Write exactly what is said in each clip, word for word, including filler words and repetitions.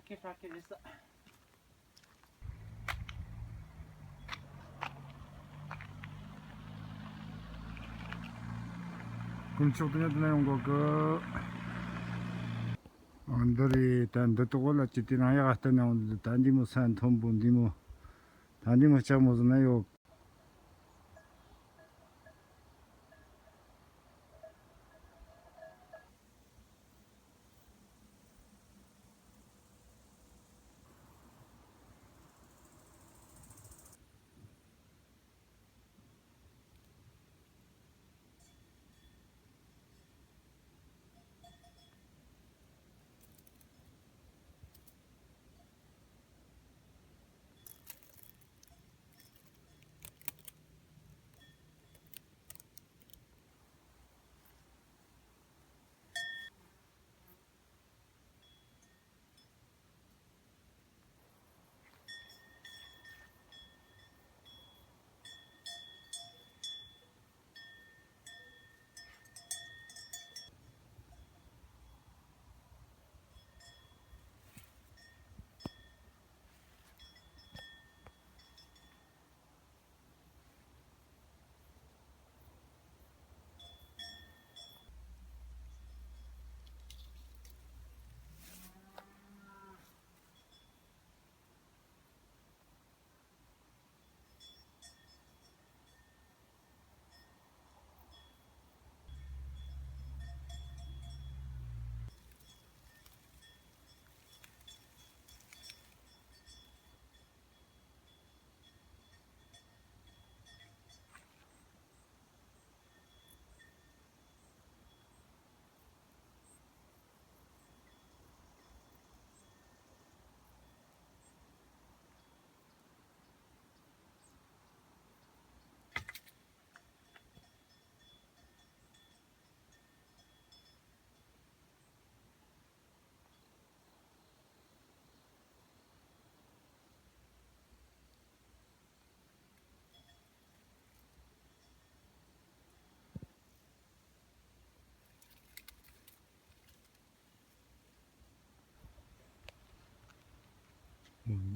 ཁེ་ཧྲ་ཁེ་རེད་ས། དཀོན་མཆོག་ཏུ་ཉོ་དུ་ན་ཡོང་གོ་གི། ཨ་འདི་རེད། ད་འདི་ཏོག་ལ་ཅི་དེ་ན་ཡག་བསྟན་ན་འོང་འདི། ད་འདི་མོ་ས་མཐོན་པོ་འདི་མོ། ད་འདི་མོ་ལྕགས་མོ་ཟིན་ན་ཡོད།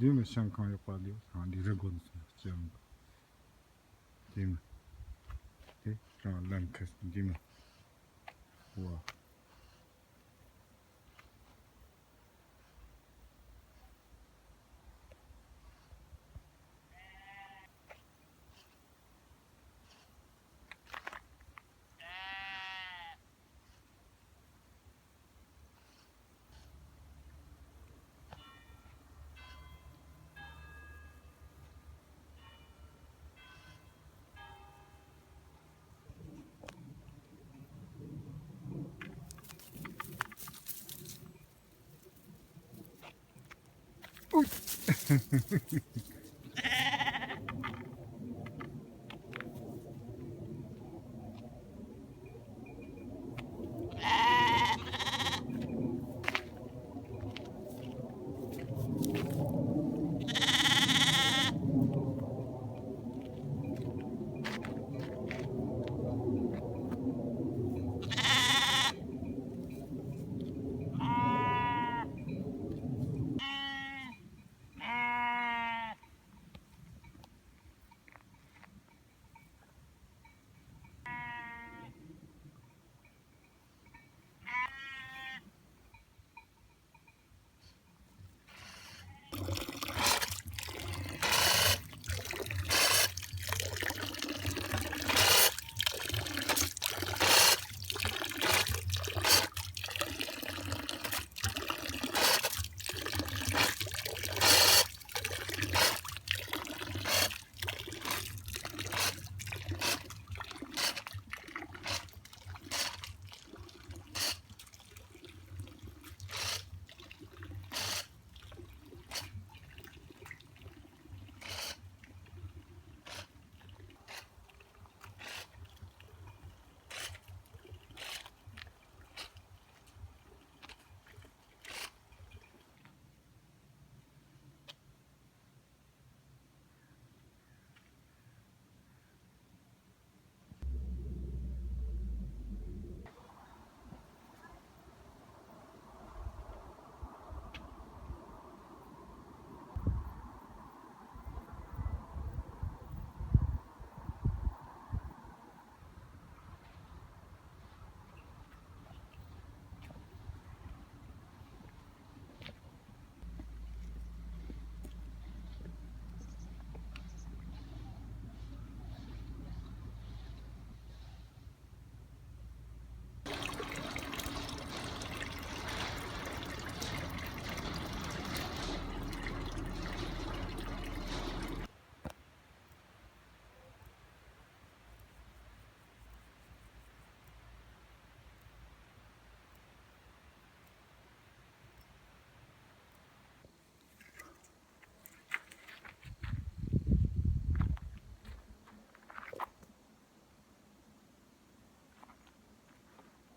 འདི་མི་ཤང་ཁང་ཡོད་པ་ལས་ཧང་འདི་རི་དགོན་སོང་ཅང་གི། འདི་མི་དེ་རང་ལམ་ཁ་འདི་མི་བ།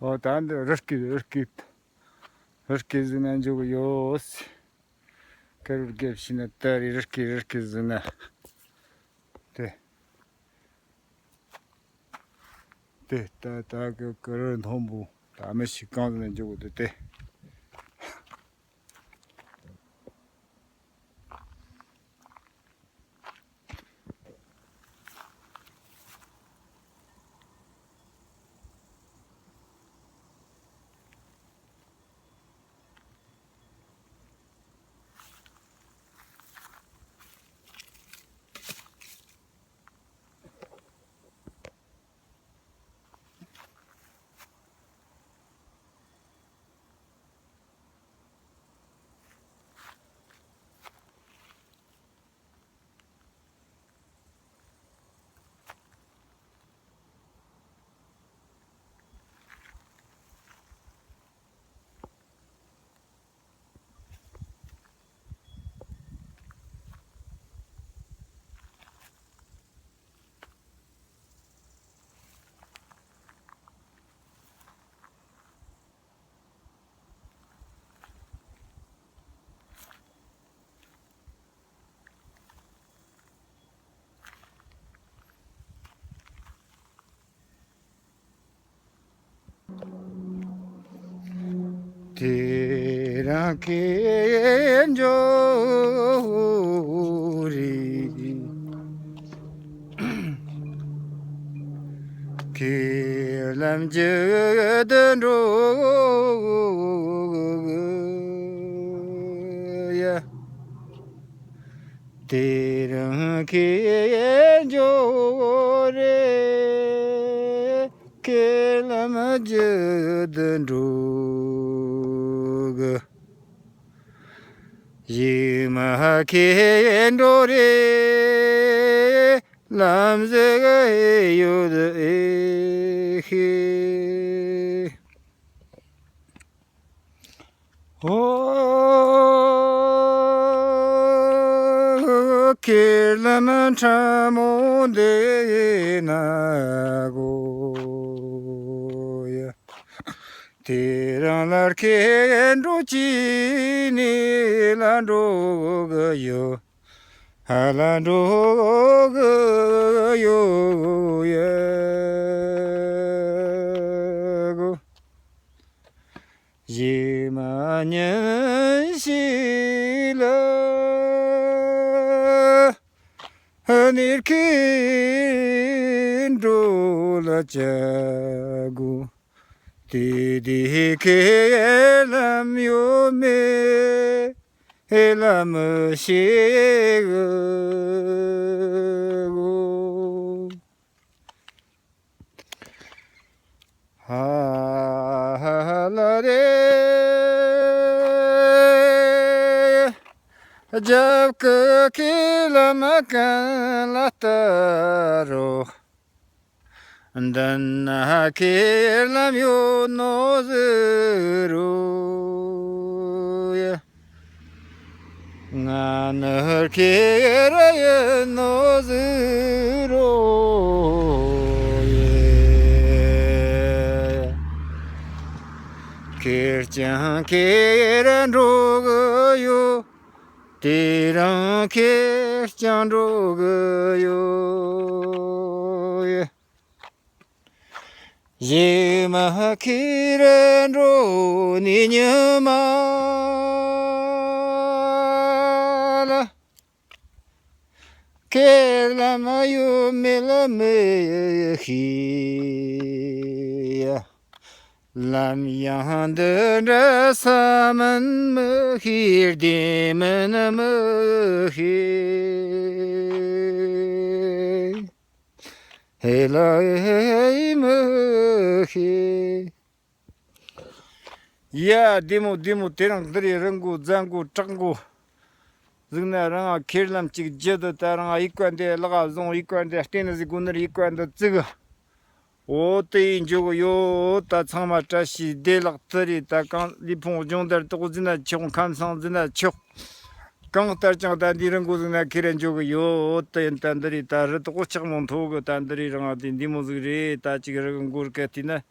ཨོ་ད་འདི་རི་སྐེད་རི་སྐེད། རི་སྐེད་ཟིན་ན་འཇུག་གི་ཡོད། ཀ་རུ་རྒྱབ་ཕྱིན་ན་ད་རི་རི་སྐེད་རི་སྐེད་ཟིན་ན། དེ། དེ་ད་ད་ཀ་ཀ་རུ་མཐོན་པོ་ད་མི་ཞིག་གང་ཟིན་ན་འཇུག་གི་འདུག་དེ། དེ་རང་ཁེ་འཇོ་རེ། ཁེ་ལམ་རྒྱུད་འགྲོ་ཡ། དེ་རང་ཁེ་འཇོ་རེ། ཁེ་ལམ་རྒྱུད་འགྲོ་གི། ཡིག་མ་ཁེ་འགྲོ་རེ། ལམ་ཟེར་ཡོད་ཨེ་ཤེས། ཨོ། ཁེ་ལམ་ཕྲ་མོ་འདི་ན་གོ་ཡ། དེ་རང་ལ་ཁེ་འགྲོ་ཅི་ནི་ལ་འགྲོ་གི་ཡོད། ཧ་ལ་འགྲོ་གི་ཡོད་ཡ་གོ། ཡེ་མ་ཉན་ཞིག་ལ། ཧ་ནེར་ཁེ་འགྲོ་ལ་བྱ་གོ། དེ་དེ་ཁེ་ལམ་ཡོད་མེད་ལ་མི་ཤེས་གི་གོ། ཧ་ལ་རེ། རྒྱབ་ཀྱི་ཁེ་ལམ་གན་ལ་ལྟ་རོགས། འདི་ན་ཁེ་ལམ་ཡོད་ནོ་ཟེར་རོ་ཡ། ང་ནི་ཁེ་ར་ཡོད་ནོ་ཟེར་རོ་ཡ། ཁེར་རྐྱང་ཁེ་ར་འགྲོ་གི་ཡོད། དེ་རང་ཁེར་རྐྱང་འགྲོ་གི་ཡོད། ཡེ་མ་ཁེ་ར་འགྲོ་ནི་ཉི་མ་ལ། ཁེ་ལམ་ཡོད་མེད་ལ་མི་ཤེས། ལམ་ཡང་འདི་འདྲ་ས་མིན་མི་ཤེས། བདེ་མིན་མི་ཤེས། ཧེ་ལ་ཧེ་མི་ཤེས། ཡ་བདེ་མོ་བདེ་མོ། དེ་རིང་འདི་རེད། རི་མགོ་རྫ་མགོ་བྲག་མགོ་ཟིག་ན་རང་ང་ཁེར་ལམ་གཅིག་བརྒྱུད་དུ་ད་རང་ང་ཡིག་པ་འདི་ལག་བཟུང་། ཡིག་པ་འདི་སྟེང་ནས་ཟིག་སྒོ་ནས་ཡིག་པ་འདི་བཙུགས། འོ་དེ་ཡིན་འཇོག་གི་ཡོད། ད་ཚང་མ་བཀྲ་ཤིས་བདེ་ལེགས། དེ་རེད། ད་གང་ལུས་ཕུང་སྦྱོང་བརྡར་དོག་ཟིན་ན་ཆོག་ཁམས་སངས་ཟིན་ན་ཆོག་གང་ལྟར་ཀྱང་ད་འདི་རི་མགོ་ཟིག་ན་ཁེར་འཇོག་གི་ཡོད། དེ་ཡིན། ད་འདི་རེད། ད་རི་དོག་ཆག་མོ་མཐོ་གི། ད་འདི་རེད། རང་ང་དེ་འདི་མོ་ཟིག་རེད། ད་ཅིག་རི་གི་མགོར་ག་དེ་ན།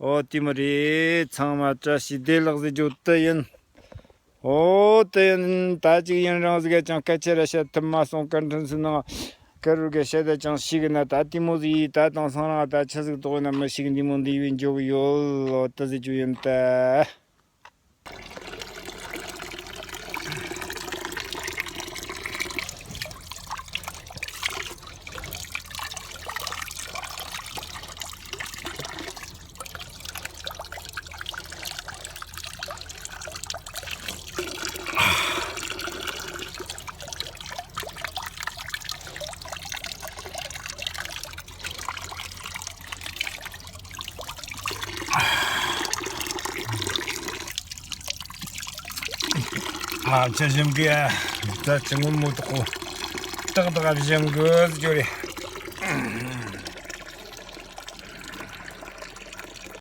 ཨོ་དེ་མོ་རེད། ཚང་མ་བཀྲ་ཤིས་བདེ་ལེགས་ཟེར་རྒྱུ་དེ་ཡིན། ཨོ་དེ་ཡིན། ད་ཅིག་ཡུན་རིང་ཟིག་ག་ཅང་སྐད་ཆ་ར་བཤད་ཐུབ་མ་སོང་། བཀའ་དྲིན་ཆེ་གནང་། ཀ་རུ་གི་བཤད་ད་ཅང་ཤེས་གི་ན། ད་དེ་མོ་ཟིག་ཡིན། ད་དེང་སང་རང་ད་ཆི་ཟིག་དོགས་ན་མི་ཤེས་གི། འདི་མོ་འདི་ཡིན་འཇོག་གི་ཡོད། ཨོ་དེ་ཟེར་རྒྱུ་ཡིན་ད། ཨ་ཅག་བཞེངས་གི། ད་ཅི་སྔོན་མོ་དག་གོ། ཏག་ཏག་བཞེངས་གི་ཟེར་རྒྱུ་རེད།